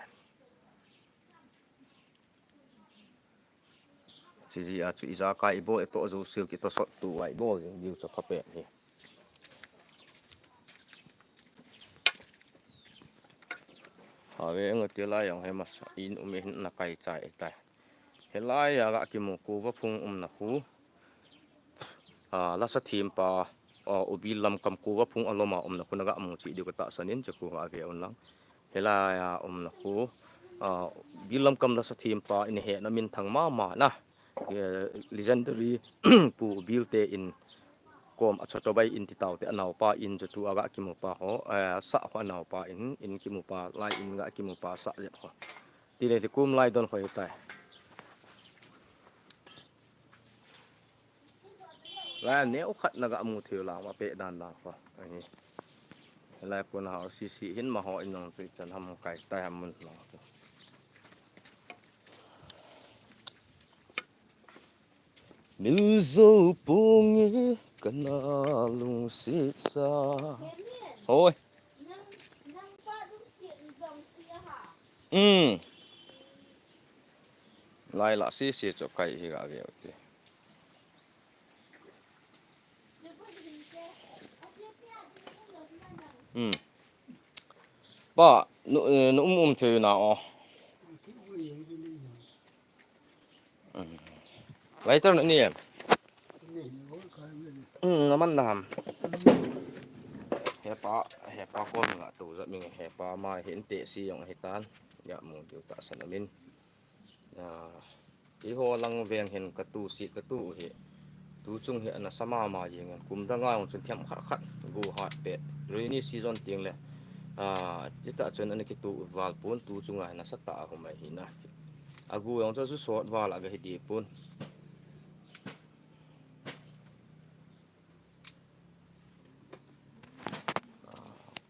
Chiji a chu ijakai i bol i to jo siu ki to sot tu ai bol jing diu chu pha pen hi. Have eng ti lai jong he masa in um in na kai chai tai. Hilai a ga kimu kuva phung umna khu. A, lasa thim pa, a, ubil lam kam kuva phung aloma umna khu na ga mu chi diu ka tahsan in chu khu ga ve un lang. Hilai a umna khu, a, ubil lam kam lasa thim pa in he na min thang ma ma na. Eh, legendary pu bil te in kom a choto bai in ti tau te a nau pa in chu tu a ga kimu pa ho, eh, sa ho a nau pa in, in kimu pa lai in ga kimu pa sa jep ho. Ti le ti kum lai don ho hi tai. Lai neo khat na ga mu thei lang ma pe dan dan ho. Ahi. Lai pun ha si si hin ma ho in nong chu i chan ham kai tai ham mun nong chu. Milzo pung e kana lungsit sa. Hoi. Hmm. Lai la si si chu kai hi ga ve u ti. Hmm. Pa, nu, eh, nu um um thei na o. Hmm. Lighter na ni em? Hmm, naman na ham. Hepa, hepa kon nga tu jat ming hepa ma hin te si jong hitan. Ya mu diu tahsan amin. Ah, eiho lang veng hin ka tu si ka tu hi. Tu chung hi ana sa ma ma jeng an kum dang a jong chun thiam khat khat gu hat pe. Rainy season ting le. Ah, ti ta chun ana ki tu val pun tu chung a ana sa ta a hum ai hi na. A gu jong chu sot val a ga hi ti pun.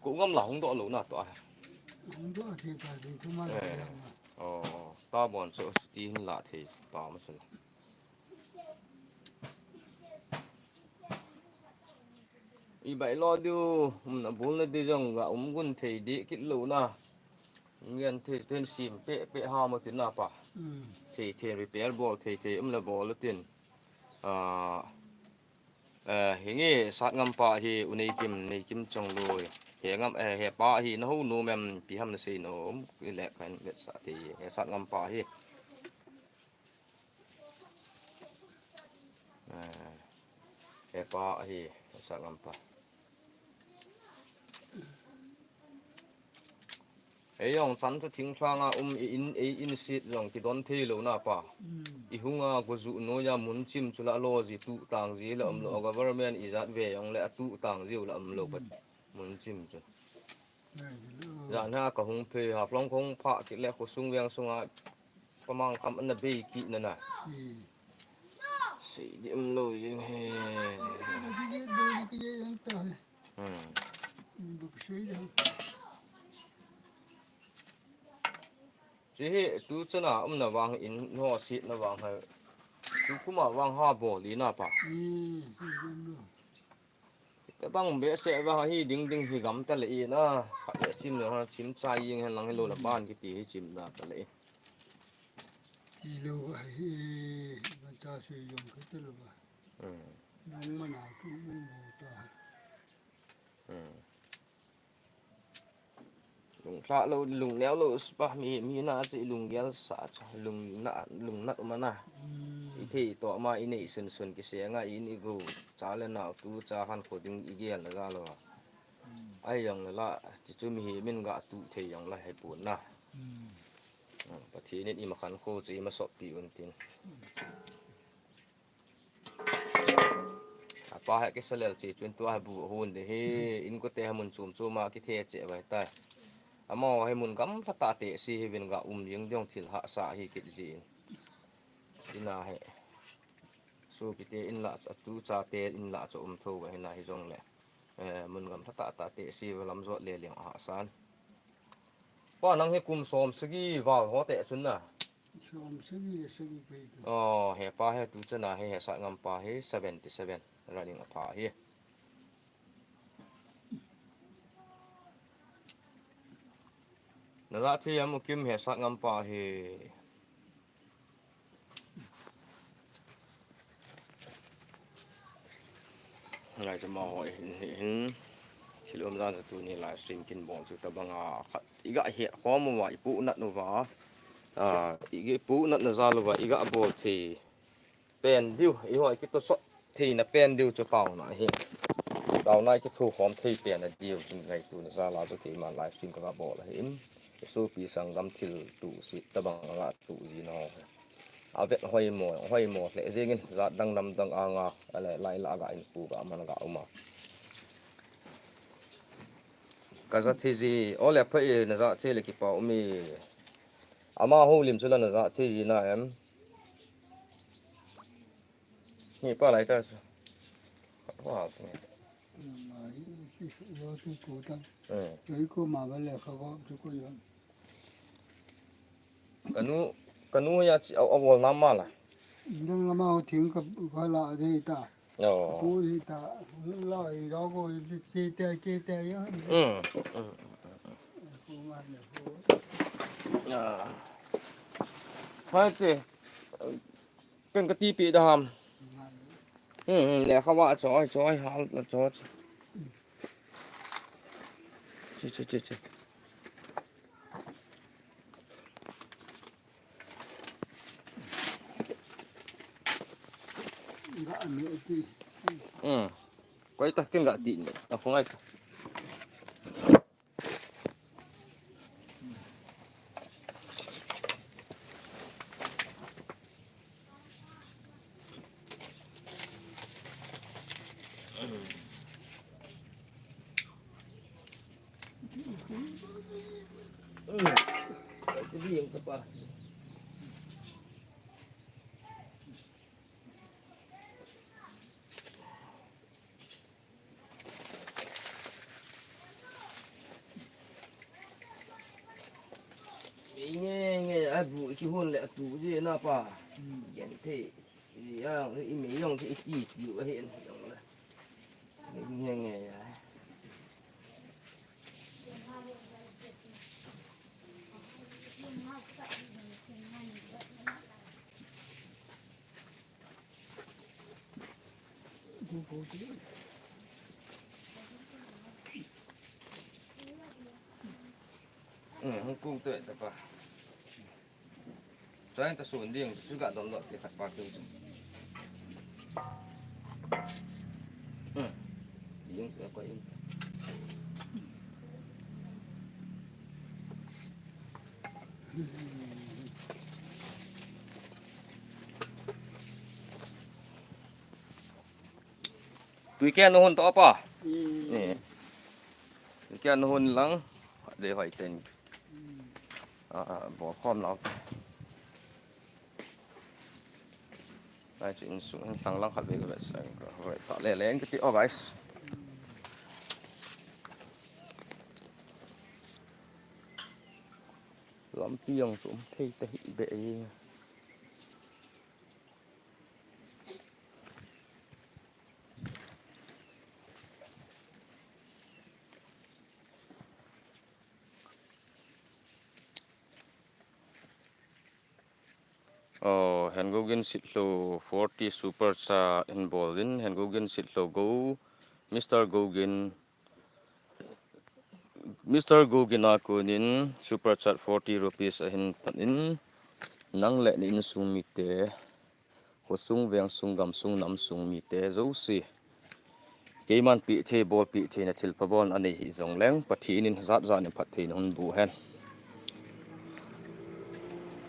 Ko ngam la hung doh lo na to a. Hung doh thei ta ding tu ma la. Eh. Oh, ta bon so ti hin la thei pa ma sun. I bai lo diu, um na bul na di jong ga um gun thei di kit lo na. Ngen thei ten sim pe pe ha ma tin na pa. Hmm. Thei thei repair bol thei thei um la bol tin. Ah, Eh, hingi sat ngam pa hi u nei kim, nei kim chong lui. He ngam, eh, he pa hi na ho nu mem pi ham na sei nom, i le kan vet sa ti. He sat ngam pa hi. Eh, he pa hi, he sat ngam pa. Ei jong chan chu thingthang a um i in, ei in sit jong kidon thei lo na pa. Mm. I hung a go ju noi a mun chim chu la lo ji tu tang ji la um lo, mm, government i jat ve jong le a tu tang ji u la um lo pat. Mm. Mun chim chu. Jan ha ka hung phe, Haflong ka hung pha kit le khosung veng sunga pamang kam ana bei kit na na. Sei dim lou jeng he. Hmm. Chi hi tu chana umna vang in ho sit na vang ha. Tu kuma vang ha bol i na pa. Tabang behseh vang hi ding ding hi gam ta le i na. Khat le chim le ha chim chai jeng hen lang hi lou la ban kiti hi chim na ta le i. Ti lou va hi, ma cha sui jong ka ta lou va. Hmm. Nang ma na tu mo ta. Hmm. Lung thla lou, lung neo lou, spa mi, mi na chi lung gel sa cha, lung na, lung nat ma na. Hmm. I thei to ma i nei sun sun ki se nga i ni gu, cha le nau tu cha han kho ding i gel na ga lou. Hmm. Ai jong la, chi chu mi hi min ga tu thei jong la hai pu na. Hmm. Hmm, Pathen in i ma khan kho chu i ma sop pi un tin. Hmm. Apa he kisalel chi chun tua he bu hun de hi in ko te he mun chum chum a kithe che vai ta. Ama he mun gam pha ta te si hi vin ga um jing diong thil hahsa hi kit jin. Ina he. Su kite in la cha tu cha te in la cha um tho va hi na hi jong le. Eh, mun gam pha ta ta te si va lam jot le liang a hahsan. Pa nang hi kum som sagi val ho te chun na. Som sagi le sagi kai tu. Oh, he pa he tu chana he, he sat ngam pa he seventy seven running a pha he. Na la thi am u kim he sat ngam pa he. Lai chu ma ho hin, hin, hin. Thil um dan chu tuni live stream kin bol chu tabang a khat. I ga he khom uva, i pu nat uva. A, i pu nat na jal uva, i ga bol thei pen diu, i ho i kito sot thei na pen diu chu tauna hi. Tauna i kithu khom thei pen a diu chu ngai tu na jal a chu keima live stream ka ga bol a hin. Sopi sanggam thil tu si tabang a tu ji no. A vet hoi mo, hoi mo le jingin jat dang nam dang anga, ale lai la ga in pu ga man ga uma. Ka ja thi ji, ole pha i na ja thi le ki pa umi. Ama ho lim chu la na ja thi ji na em. Ni pa lai ta. Wa. Yo tu tu ta. Eh. Yo ko ma ba le kha ko tu ko yo. Kanu, kanu ya chi, a, a wol nam ma la. Dang la ma ho thing ka, ka la de ta. Oh. Ko de ta. La i ga ko de chi te, chi te ya. Mm. Mm. Ko ma ne ko. Ah. Hai te. Kan ka tipi da ham. Hmm, hmm, le khawa choi, choi, hal la choi. Chi, chi, chi, chi. Ga me ti. Hmm. Koi ta ken ga ti ni. A khong ai. Nge, nge, a bu ki hon le a tu je na pa. Hmm. Gen te. Ya, i me yong te i ti ti u a hen yong le. Nge, nge, ya. Ừ, hung kung tuệ ta pa. Cho anh ta xuống điện, chứ gạt đóng đọt cái khát vang chung chung. Ừ. Điện tuệ quay in. Tui kia na hun to pa. Hmm. Ni. Tui kia na hun lang. Dei hoi ten. Ah, bol khom lau. Lai chu insung hin thlang lang khat ve ka vetsah, ka vetsah le leng kiti o guys. Lampi jong chu um thei ta hi be e. Oh, Hengogin Sitlhou forty super chat in bol in, Hengogin Sitlhou go, Mister Gogin, Mister Gogin a konin super chat forty rupees ahin pan in, nang le na insung mite, khosung, vengsung, gamsung, namsung mite jouse. Keiman peh thei, bol peh theina thilpha bolna nei hih jongleng, Pathen in jat jat in phattheina hun boh hen.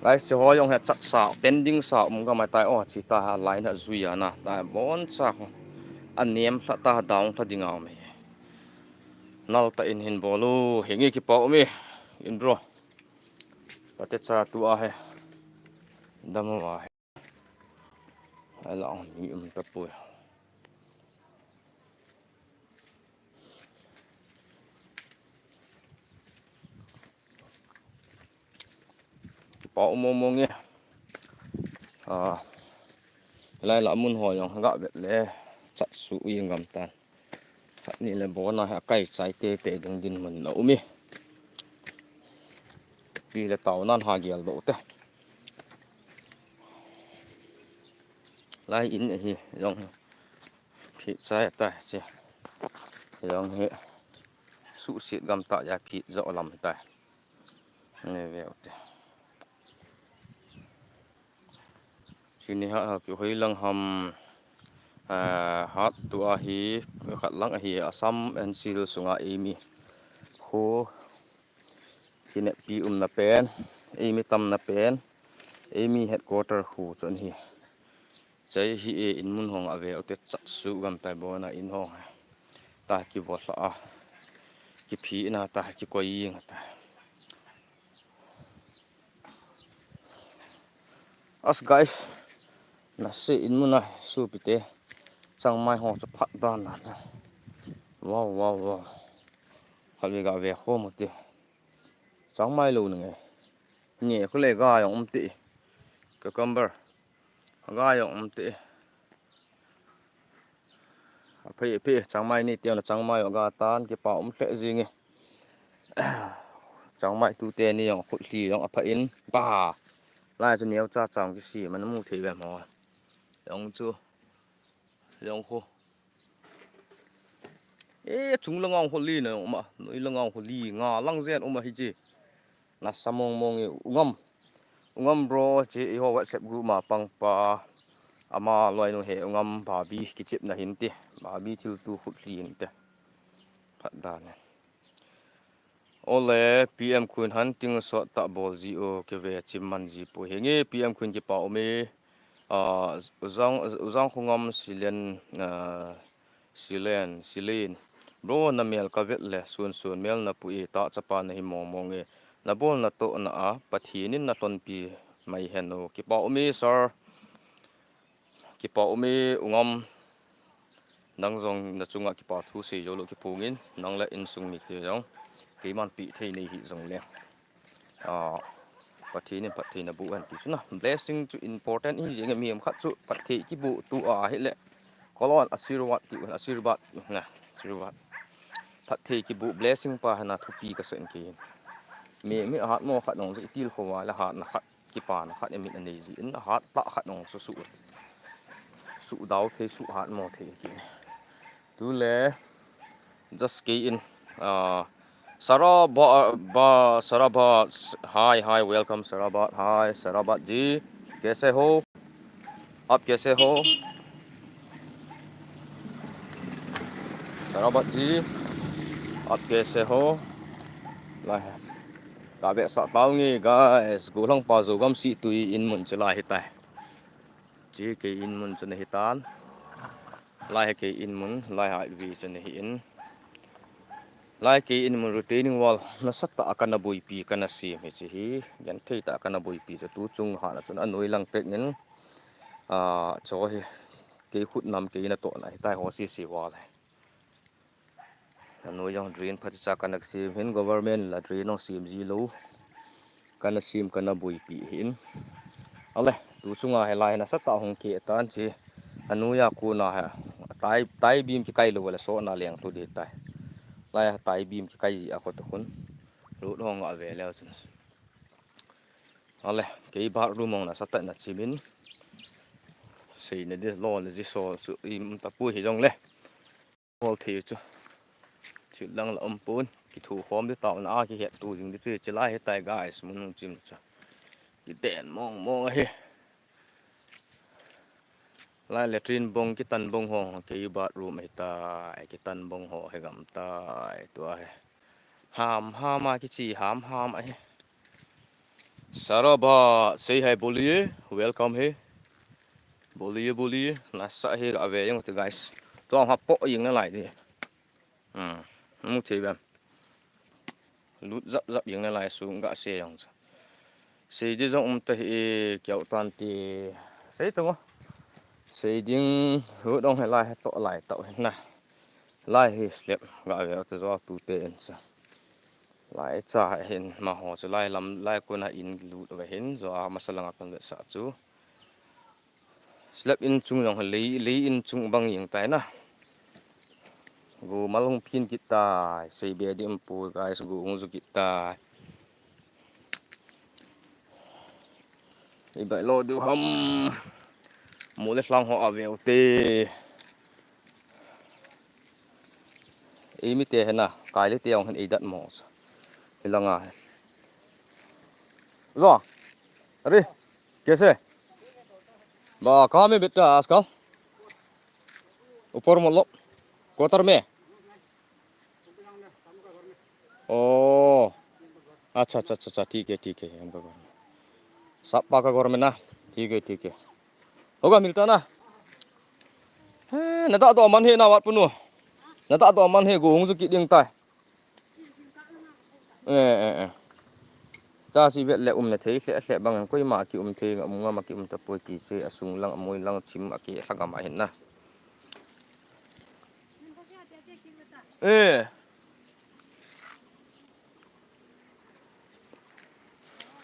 Lai se ho jong hi chatsa, pending sa um gam ahitai o, chita ha lai na jui ana, ta boncha ho. Anem lha ta, down lha ding a um e. Nal ta in hin bol u, hinge kipa um e, in bro. Pate cha tu a he. Dam a he. Ai la mi um tapoi. Kipa um mong mong e. Ah, lai la mun ho jong ga vet le chat su u jing gam tan. Khat ni le bona ha kai chai te te ding dinmun na um e. Pi le tau nan ha gel doh te. Lai in hi jong phi chai ta che. Jong hi suhset gam ta ja phi jo lam ta. Nge ve u te. Chini ha, ha, kihoi lang ham, ah, hat tu ahi, khat lang ahi, Assam N C Hills sunga eimi kho, kinepi umna pen, eimi tamna pen, eimi headquarter kho chu ahi. Chai hi e, in mun hong a ve u te, chat su gam tai bona in hong. Ta kivol a, kiphi na ta kikoi jing ta. As guys, na se in mun a su pi te. Changmai ho chu phat dan dan. Wow, wow, wow. Khat ve ga ve khom u te. Changmai lou na nge. Nge khu le ga jong um te. Cucumber. Ga jong um te. Aphei, aphei, changmai ni te na changmai ga tan kipa um lheh jing e. Changmai tu te ni jong khut hli jong apha in. Ba. Lai chu neo cha chang kisi man mu thei ve mo. Jong chu. Jong khu. E, chung langa khu li na jong ma. Noi langa khu li nga lang jen um ahi chi. Nasa mong mong e, u ngam. U ngam bro, chi eiho WhatsApp group ma pang pa. Ama loi nu he u ngam babi kichep na hin te. Babi thil tu khut hli hin te. Phat dan e. Ole, P M Khun hunting sot ta bol ji o, keve chim man ji po. Hinge P M Khun kipa um e. Ah, Ujang, Ujang Khungam Silen, ah, Silen, Silen. Bro, na mel ka vet le, sun sun mel na pu e, ta chapa na hi mong mong e. Na bol na to na a, Pathen in na hlonpi mai hen o. Kipa um e, sir. Kipa um e, u ngam. Nang jong na chunga kipa thu sei jou lou kiphung in, nang le insung mite jong. Keiman peh thei nei hi jong le. Ah, Pathen in phattheina boh hen ti chu na. Blessing chu important hi jeng e, mi khat chu phatthei kiboh tu ahi le. Kolon asirwad ti un, asirwad na, asirwad. Phatthei kiboh blessing pa hana thupi ka sen ke. Mi, mi hat mo khat nong i til kho wa le hat na khat, kipa na khat e, min anei ji in hat ta khat nong su su. Su dau thei, su hat mo thei ki. Tu le, just kei in, ah, Sarah Ba, Ba, Sarah Ba, hi, hi, welcome Sarah Ba, hi, Sarah Ba ji, kaise ho? Aap kaise ho? Sarah Ba ji, aap kaise ho? Lai hai. Ka vetsah tau nge, guys, gollhang pa Zogam Situi in mun chu lai hi tai. Chi kei in mun chu na hi tan. Lai hi kei in mun, lai hai vi chu na hi in. Lai kei in mun retaining wall nasatah a kana boipi kana sem hi chi hi. Genthei tah a kana boipi chu tu chung hana chun anoi lang pek in, a, cho hi kei khut nam kei natohna hitai ho sisi wall hi. Anoi jong drain phatecha kana sem hin government la drain jong sem ji lou. Kana sem kana boipi hin. Ale, tu chunga hilai nasatah hung keh tan chi. Anoi a kona hi tai, tai beam kikai lou le sona leng lhu ding tai. Lai tai beam kikai ji a kho to khun. Lut hong a ve leu chun. Ale, kei bathroom hong nasatah na chimin. Sei ne di lo le ji so chu im ta pu hi jong le. Hol thei chu. Thil dang la um pon. Kithu khom di tau na a kihet tu jing di chu. Chilai hitai guys, mun hung chim chu. Kiten mong mong ahi. Lai latrine bong, kitan bong ho, kei bathroom ahitai, kitan bong ho hi gam tai, tua hi. Ham ham a kichi, ham ham ahi. Saraba, say hi, boliye, welcome hi. Boliye, boliye, nasa hi, ave jeng te guys. Tua ha po jeng nalai di. Hmm, mu thei bem. Lut jap jap jeng nalai sung ga se jong chu. Sei di jong um ta hi kiau tan ti. Sei to ngo. Sei ding lut dong hilai hi to lai to hin na. Lai hi slab ga ve ta jo tu te in sa. Lai cha hin ma ho chu lai lam lai kona in lut ve hin jo a masa langa kan ve sa chu. Slab in chung jong lei, lei in chung bang jeng tai na. Gu mal hung phin kit tai, sei be di um pu guys, gu hung ju kit tai. I bai lo du ham. Mu le hlang ho a veu te. Ei mi te hena, kai le te jong hen ei dat mo. Hilanga. Zo. Are. कैसे? बा, कहाँ में बैठा है आजकल? ऊपर मतलब क्वार्टर में? ओ, अच्छा, अच्छा, अच्छा, अच्छा, ठीक है, ठीक है, हमका घर में। साहब पाका घर में ना? ठीक है, ठीक है। होगा, मिलता ना? He, nada do man he na wat punu. Nada do man he go hung zuki ding tai. Eh, eh, eh. Ta si vet le um na thei, hle, hle bang, koima ki um thei, um ngam ki um ta poi ti che, asung lang, amoi lang, chim a ki, hlagam a hin na. Eh.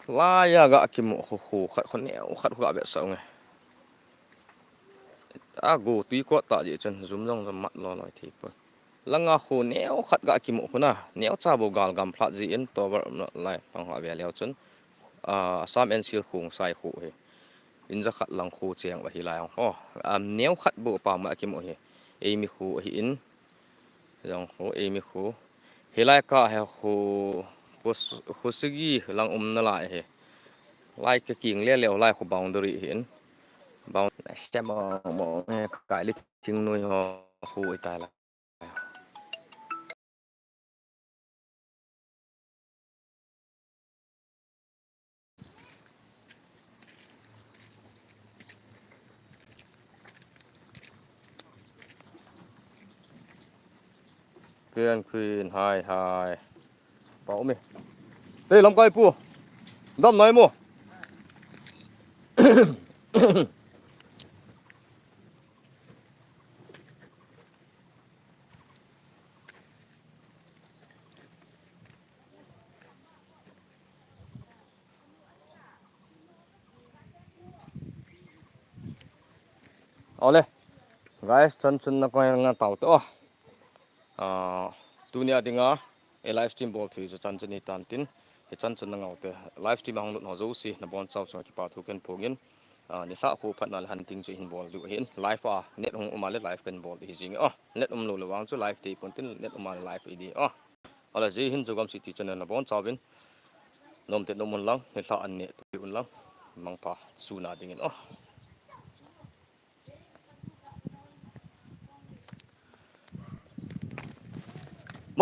Lai a ga kimu khu, khu, khat khu neo, khat khu ga be sa nge. A go tui ko ta je chen, zum jong jong mat lo loi thei poi. Langa khu neo khat ga kimu khu na, neo cha bo gal gam phlat ji in to bar na lai pang ha ve leo chun. A, Assam N C L khu sai khu hi. In ja khat lang khu cheng va hi lai ho. Am neo khat bo pa ma kimu hi. Ei mi khu hi in. Jong khu, ei mi khu. Hi lai ka he khu, khu, khu sigi lang um na lai hi. Lai ka king le leo lai khu boundary hi in. Bound-, stem mo, mo, eh, kai li thing nui ho khu i tai la. Pian Queen, hai, hai. Pau mi. Tei lam kai pu. Dam nai mo. Ole. Guys, chan chun na koi nga tau te o. Ah, tunia dinga, e live stream bol thui chu chan chun ni tan tin. Hi chan chun na ngau te. Live stream a hung lut ho jouse, na bon chau chunga kipa thu ken phong in. Ah, ni hla khu phat na le hunting chu hin bol diu hin. Live a, net hung um a le live ken bol hi jing o. Net um lo le vang chu live te pon tin, net um a le live i di o. Ala ji hin Zogam City channel na bon chauvin. Nom te nom un lang, ni hla an ne tu un lang. Mangpha, suna dingin o.